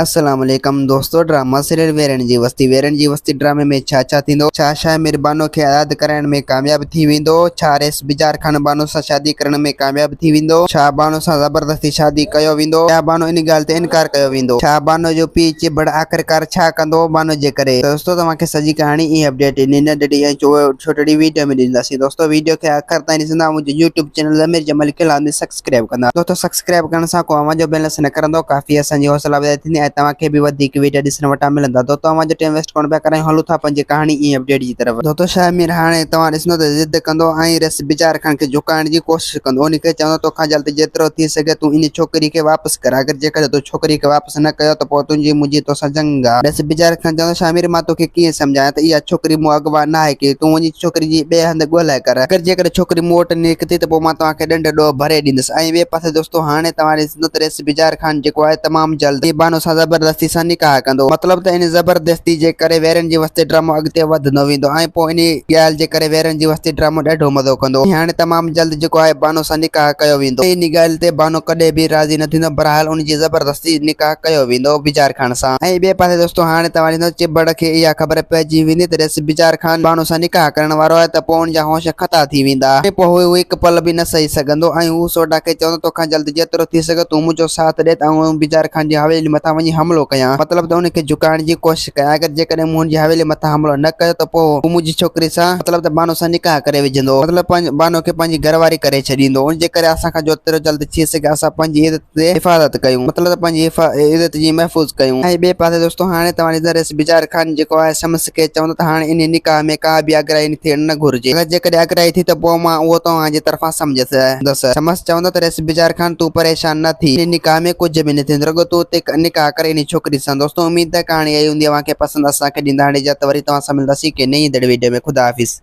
السلام عليڪم دوستو ڊراما سيريل ويرڻ جي وستي ويرڻ جي وستي ڊرامي ۾ ڇا ڇا ٿيندو ڇا شاهه مير بانو کي آزاد ڪرائڻ ۾ ڪامياب ٿي ويندو ڇا رئيس بجار خان بانو سان شادي ڪرڻ ۾ ڪامياب ٿي ويندو ڇا بانو سان زبردستي شادي ڪيو ويندو يا بانو ان ڳالهه تي انڪار ڪيو ويندو ڇا بانو جو پيء چڀڙ آخرڪار ڇا ڪندو بانو جي ڪري ته دوستو توهان کي سڄي ڪهاڻي ۽ اپڊيٽ ان ننڍڙي ۽ ڇوٽڙي ويڊيو ۾ ڏينداسين دوستو ويڊيو کي آخر تائين ڏسندا منهنجي يوٽيوب چينل ضمير جمالي کي لازمي سبسڪرائب ڪندا دوستو سبسڪرائب ڪرڻ سان ڪو اوهان جو بيلنس نه ڪرندو ڪافي اسان جي حوصلا افزائي ٿيندي ۽ توهان کي به وڌيڪ ويڊيو ڏسڻ وٽان ملندا دوستو اوهان جو ٽيم ويسٽ ڪونه پيا ڪرايون هلون ٿا پنهنجي ڪهاڻي ۽ اپڊيٽ جي طرف. دوستو شاهه مير هاڻي توهان ڏسندو ته ضد ڪندو ۽ رس بجار خان کي جهڪائڻ جي ڪوشش ڪندو ان کي چوندو توکان جلد جيترو ٿي سگهي تون ان ڇوڪري کي واپس ڪر اگر جيڪڏهن تو ڇوڪري کي واپس نه ڪيو ته پوء تنهنجي منهنجي توسان جنگ آ. رس بجار خان چوندو شاهه مير مان توکي ڪيئن سمجهايان ته اها ڇوڪري مون اغوا ناهي ڪئي تون وڃي ڇوڪري جي ٻئي هنڌ ڳولهه ڪر. اگر جيڪڏهن ڇوڪري مون وٽ نڪتي ته پوء مان توهان کي ڏنڊ ڏوهه ڀري ڏيندس. ۽ ٻئي پاسي دوستو هاڻي توهان ڏسندو ته رئيس بجار خان جيڪو آهي تمام جلد ئي بانو سان زبردستي سان نڪاح ڪندو. مطلب ته ان زبردستي جي ڪري ويرن جي وستي ڊرامو اڳتي وڌندو ويندو ۽ پوء انهي ڳالهه جي ڪري ويرن جي وستي ڊرامو ڏاڍو مزو ڪندو ۽ هاڻي تمام جلد جيڪو آهي بانو سان نڪاح ڪيو ويندو. ۽ انهي ڳالهه تي بانو ڪڏهن به راضي نه ٿيندو بهرحال ان جي زبردستي نڪاح ڪيو ويندو بجار خان سان. ۽ ٻئي پاسي دوستو هاڻي توهان ڏسندو چڀڙ کي اها خبر پئجي ويندي ته رئيس بجار خان بانو سان نڪاح ڪرڻ وارو آهي ته پوء ان جا هوش خطا ٿي ويندا ۽ پوء هو هڪ پل به نه سهي سگهندو ۽ هو سوڍا کي چوندو توکان جلد جيترو ٿي سگهي تون منهنجو ساٿ ڏي ته آئون بجار خان جي حويلي مٿان وڃي حملو ڪيان مطلب ته ان کي جهڪائڻ جي ڪوشش ڪيان اگر جيڪڏهن مون هن جي حويلي مٿان حملو نه ڪيو ته پوء هو منهنجي ڇوڪري سان مطلب ته بانو سان نڪاح ڪري وجهندو مطلب بانو کي پنهنجي گهر واري ڪري ڇڏيندو ان جي ڪري اسان کان جيترو جلد ٿي سگهي اسان پنهنجي عزت تي حفاظت ڪيون مطلب ته پنهنجي عزت جي محفوظ ڪيون ۽ ٻئي پاسي دوستو هاڻي توهان ڏسندا رئيس بجار خان جيڪو آهي شمس کي چوندو ته هاڻي انهي نڪاح ۾ ڪا به اڳرائي ٿيڻ نه گهرجي اگر جيڪڏهن اڳرائي ٿي ته پوء مان اهو توهان جي طرفان سمجهندس شمس چوندو ته رئيس بجار خان تون پريشان نه ٿي انهي نڪاح ۾ ڪجهه به نه ٿيندو رڳو تون اتي نڪاح ڪر انهي ڇوڪري سان دوستو اميد ته ڪهاڻي آئي هوندي اوهان کي پسند اسان کي ڏيندا هاڻي اجازت وري توهان سان ملنداسين ڪنهن نئين ايندڙ ويڊيو ۾ خدا حافظ.